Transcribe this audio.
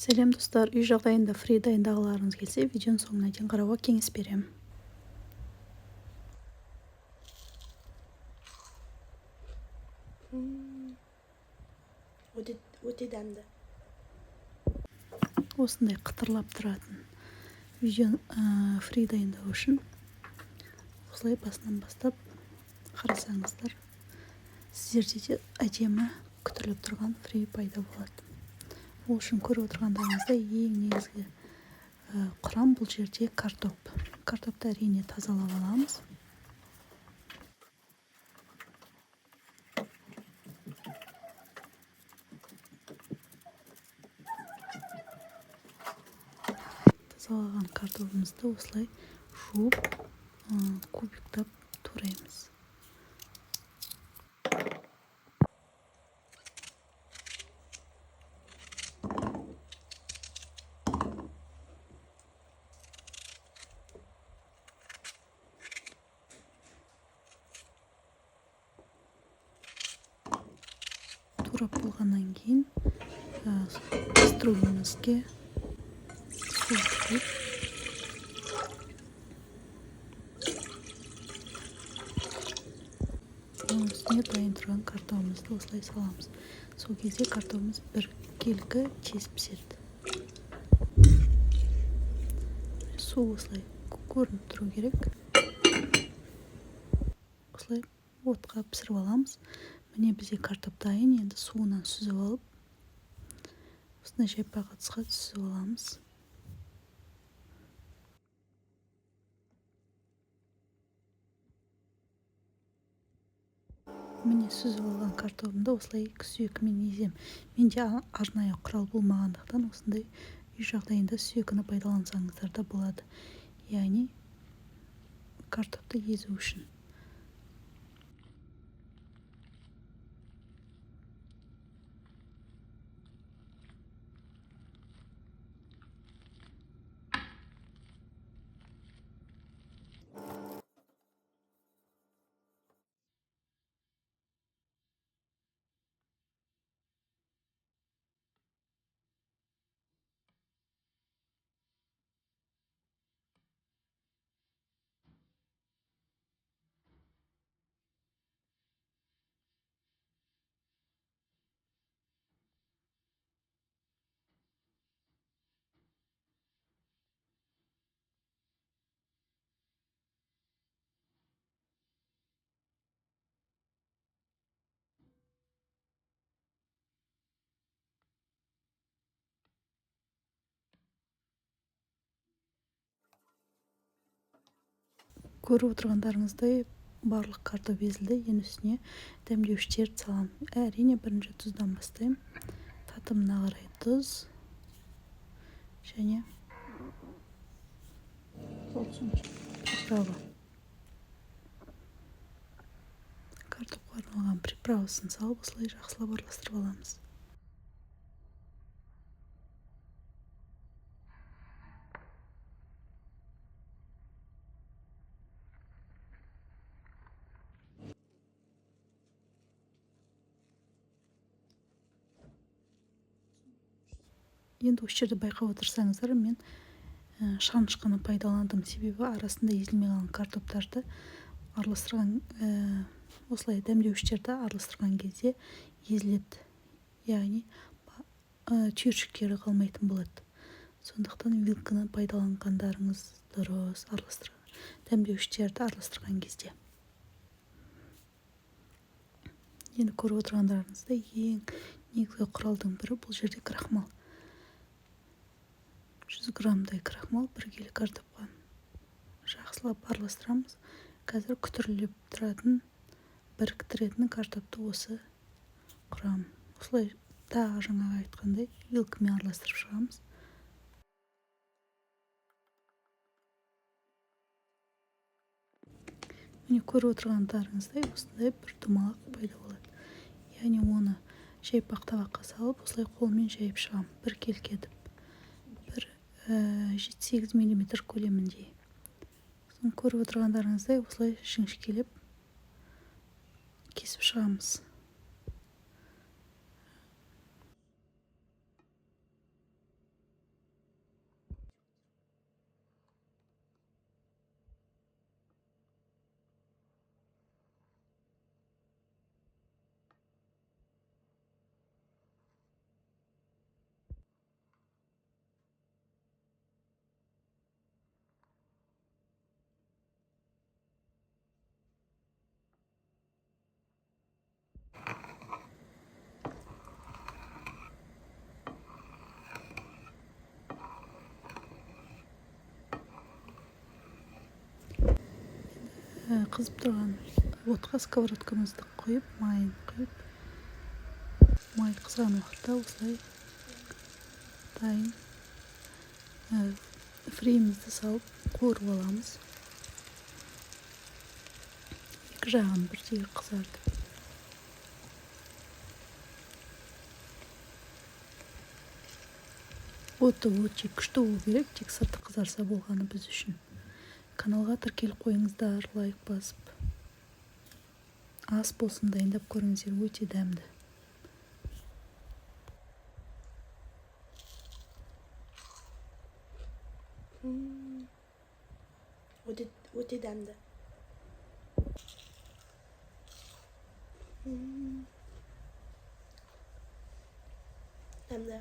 Сәлем, достар! Үй жағдайында фри дайындағыларыңыз келсе, видеоның соңына дейін қарауға кеңес беремін. Өте өте дәмді. Осындай қытырлап тұратын видео фри дайындау үшін осылай басынан бастап қарасаңыздар, сіздерде де әдемі күтірлеп тұрған фри пайда болады. Ол үшін көріп отырғандарыңыздай, ең негізгі құрам бұл жерде картоп. Картопты, әрине, тазалап аламыз. Тазалаған картобымызды осылай жуып, кубиктап тураймыз. Турап болғаннан кейін кастрюлімізге су құйып, оның үстіне дайын тұрған картобымызды осылай саламыз. Сол кезде картобымыз біркелкі тез піседі. Су осылай көрініп тұру керек. Осылай отқа пісіріп аламыз. Міне, бізде картоп дайын. Енді суынан сүзіп алып, осындай жайпақ ыдысқа сүзіп аламыз. Міне, сүзіп алған картобымды осылай сүйекімен еземін. Менде арнайы құрал болмағандықтан, осындай үй жағдайында сүйекіні пайдалансаңыздар да болады, яғни картопты езу үшін. Көріп отырғандарыңыздай, барлық картоп езілді. Енді үстіне дәмдеуіштерді саламын. Әрине, бірінші тұздан бастаймын. Татымына қарай тұз және приправа, картопқа арналған приправасын салып, осылай жақсылап араластырып аламыз. Енді осы жерде байқап отырсаңыздар, мен шанышқыны пайдаландым, себебі арасында езілмей қалған картоптарды араластырған, осылай дәмдеуіштерді араластырған кезде езіледі, яғни түйіршіктері қалмайтын болады. Сондықтан вилканы пайдаланғандарыңыз дұрыс араластыр дәмдеуіштерді араластырған кезде. Енді көріп отырғандарыңыздай, ең негізгі құралдың бірі бұл жерде крахмал. 100 граммдай крахмал 1 келі картопқа. Жақсылап араластырамыз. Қазір күтірлеп тұратын, біріктіретін картопты осы құрам. Осылай тағы жаңағы айтқандай, вилкамен араластырып шығамыз. Міне, көріп отырғандарыңыздай, осындай бір домалақ пайда болады. Яғни оны жайпақ табаққа салып, осылай қолмен жайып шығамын біркелкі етіп, бір 7-8 миллиметр көлемінде. Сосын көріп отырғандарыңыздай, осылай жіңішкелеп кесіп шығамыз. Қызып тұрған отқа сковородкамызды қойып, майын құйып, май қызған уақытта осылай дайын фриімізді салып, қуырып аламыз, екі жағын бірдей қызартып. Оты өте күшті болу керек, тек сырты қызарса болғаны біз үшін. Каналға тіркеліп қойыңыздар, лайк басып. Ас болсын, дайындап көріңіздер, өте дәмді. Өте өте дәмді. Дәмді.